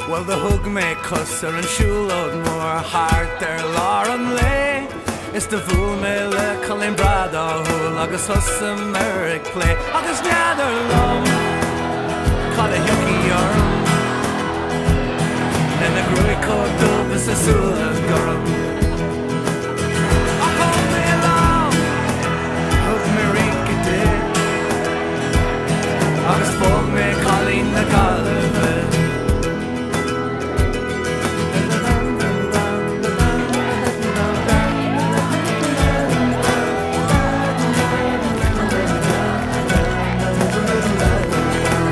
Bhuel do thug mé cos ar an siúlóid mór thart ar lár an lae Is do bhuail mé le cailín breá dathúil agus thosaíomar ag plé Agus n'fheadar liom cad a thiocfaidh orm Lena gruaig chomh dubh is a súile gorm Ach thóg mé a lámh, thug mé rince di Agus phóg mé cailín na Gaillimhe.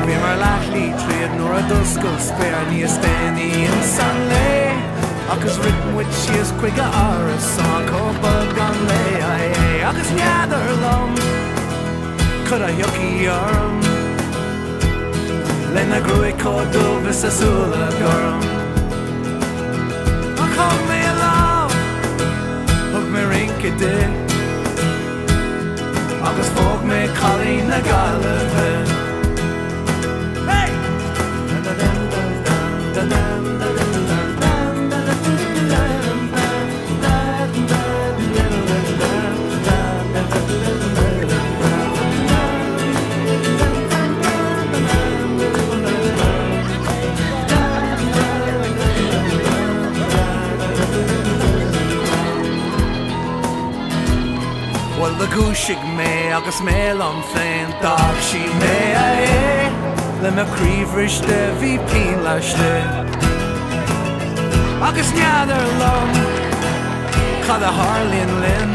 Bhíomar leathshlí tríd nuair a d'oscail spéir níos déanaí insan lae Agus rith muid síos chuig a árasán chomh bog gan léi é Agus n'fheadar liom cad a thiocfaidh orm Lena gruaig chomh dubh is a súile gorm Ach thóg mé a lámh, thug mé rince di Agus phóg mé cailín na Gaillimhe. Hey! Bhuel do dhúisigh mé agus mé liom féin D'fhág sí mé é Le mo chroí bhriste bhí pian laistigh Agus n'fheadar liom cad a tharlaíonn linn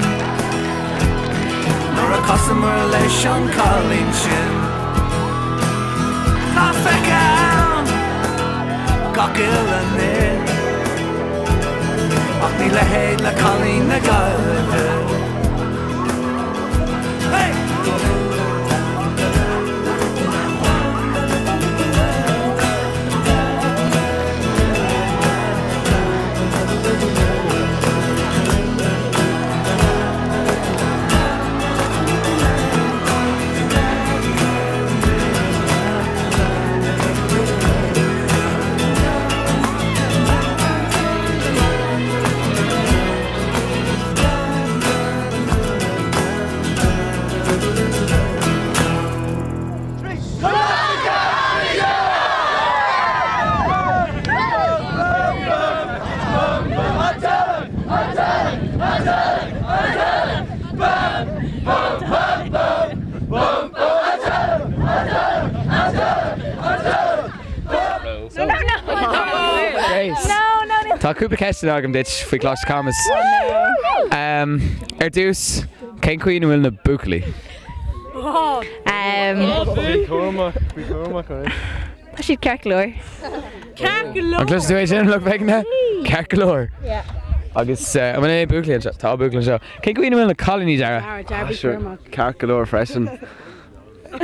Nuair a chasamar leis an cailín sin Tá feicthe ann gach uile ní Ach níl a leithéid le cailín na Gaillimhe. Hey! Tá cúpla ceisteanna agam duit faoi Choláiste Camus. Ar dtús, cén chaoi ina bhfuil na buachaillí? Tá siad ceart go leor. Ceart go leor! An gcloiseann tú é sin, lucht féachana? Ceart go leor. Agus an bhfuil aon buachaillí anseo? Tá buachaill anseo. Cén chaoi ina bhfuil na cailíní, Dara? Ceart go leor freisin.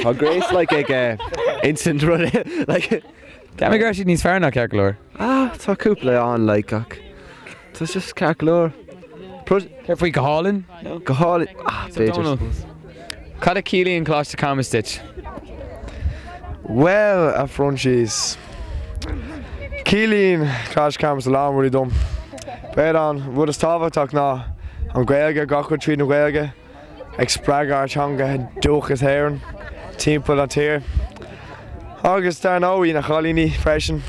Tá Grace like ag insint rud like. Cheap mé go raibh siad níos fearr ná ceart go leor. Ah, tá cúpla ann like ach tá just ceart go leor. Céard faoi go hálainn? Go hálainn, ah b'fhéidir. Cad a chiallaíonn Coláiste Camus duit? Bhuel, a Phroinsias, ciallaíonn Coláiste Camus a lán rudaí dom. B'fhéidir an rud is tábhachtach ná an Ghaeilge, gach rud tríd an Ghaeilge. ag spreagadh ár teanga dúchas Éireann timpeall an tír. Agus dar ndóigh na cailíní freisin,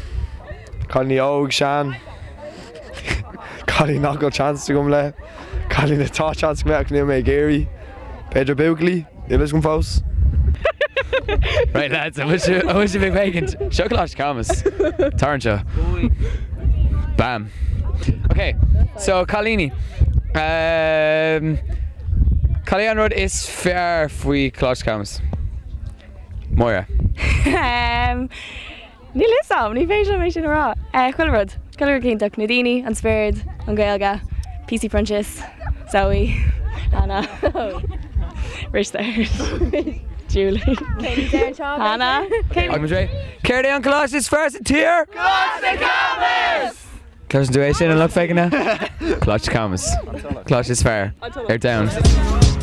cailíní óg, sean, cailín nach bhfuil seans agam le, cailín atá seans agam ach níl mé ag iarraidh, b'fhéidir buachaillí, níl fhios agam fós. Right lads, an bhfuil sibh ag féachaint? Seo Coláiste Camus. Tar anseo. Bam. Ok, so cailíní. Um, cad é an rud is fearr faoi Coláiste Camus? Máire. Um, níl fhios a'm, ní féidir liom é sin a rá. Eh, chuile rud, chuile rud iontach, na daoine, an spiorad, an Ghaeilge, PC Proinsias, Zoe, Anna, Risteard, Julie, Hannah. Céard é an coláiste is fearr sa tír? Coláiste Camus! Cloiseann tú é sin a lucht féachana? Coláiste Camus. Coláiste is fearr ar domhan.